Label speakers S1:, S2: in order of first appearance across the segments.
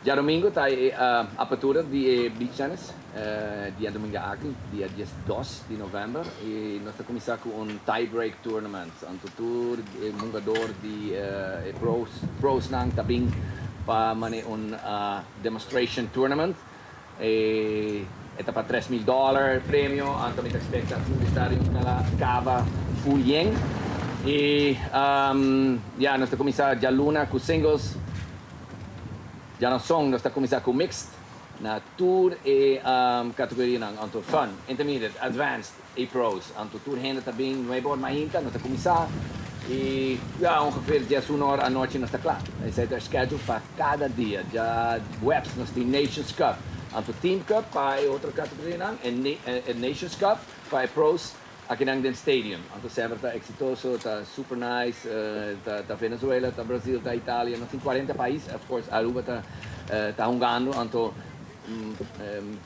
S1: Diadomingo ta e apertura di beach tennis, diadomingo aki, dia 12 di november, y nos ta cuminsa cu un tie-break tournament. Anto tur hungado di pros nan ta bin pa un demonstration tournament. E ta pa $3,000 premio, anto mi ta expecta full stadion caba full yen. Y ja, nos ta cuminsa dialuna cu singles, diaranson nos ta cuminsa cu mixed, na tur e categoria nan, anto fun, intermediate, advanced e pros. Anto tur hende ta bin 9 or mainta, nos ta cuminsa y ja, ongeveer 11 or anochi nos ta cla. Esey ta schedule pa cada dia. Diahuebs nos tin Nations Cup. Anto Team Cup pa otro categoria nan e Nations Cup pa pros aki na den stadium. Anto semper ta exitoso, ta super nice, ta Venezuela, ta Brasil, ta Italia, nos tin 40 pais, of course Aruba ta hungando, anto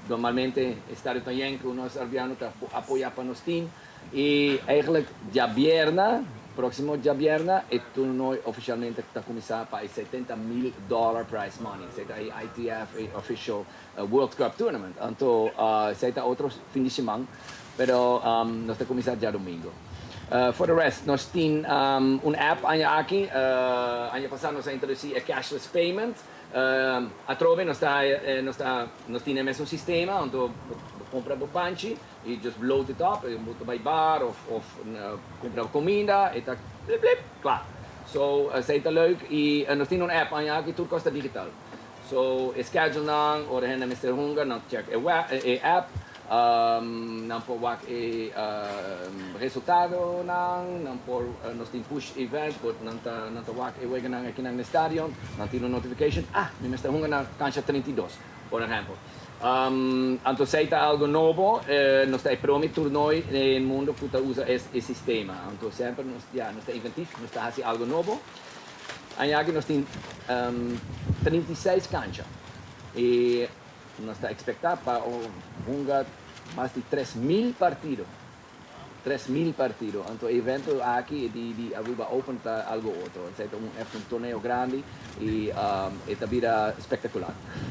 S1: normalmente estadio ta yen cu nos Arubiano ta apoya pa nos team. Y eigenlijk diabierna, proximo diabierna, e torneo oficialmente ta cuminsa pa $70,000 prize money. Esey ta ITF official World Cup tournament. Anto, esey ta otro fin di siman, pero nos ta cuminsa diadomingo. For the rest, nos tin un app aki, aña pasa nos a introduci e cashless payment. Atrobe nos tin mes un sistema, anto cumpra bo banchi y just load it up, y bo bay bar of cumpra cuminda, y ta blip blip, cla. So, esey ta leuk, y nos tin un app aki, tur cos ta digital. So, schedule nan, ora hende mester hunga, nan check e app, nan por wak e resultado nan, nan por nos tin push event, but nan ta wak e wega nan aki na stadion, nan tin un notification, "Ah, mi mester hunga na cancha 32", por ehempel. Anto esey ta algo nobo, nos ta e prome torneo den mundo cu ta usa e sistema. Anto semper nos, ja, nos ta inventivo, nos ta haci algo nobo. Aki nos tin 36 cancha. Y nos ta expecta pa hunga mas di 3 mil partido. 3 mil partido. Anto, e evento aki di Aruba Open ta algo otro. Ta un torneo grandi y ta bira espectacular.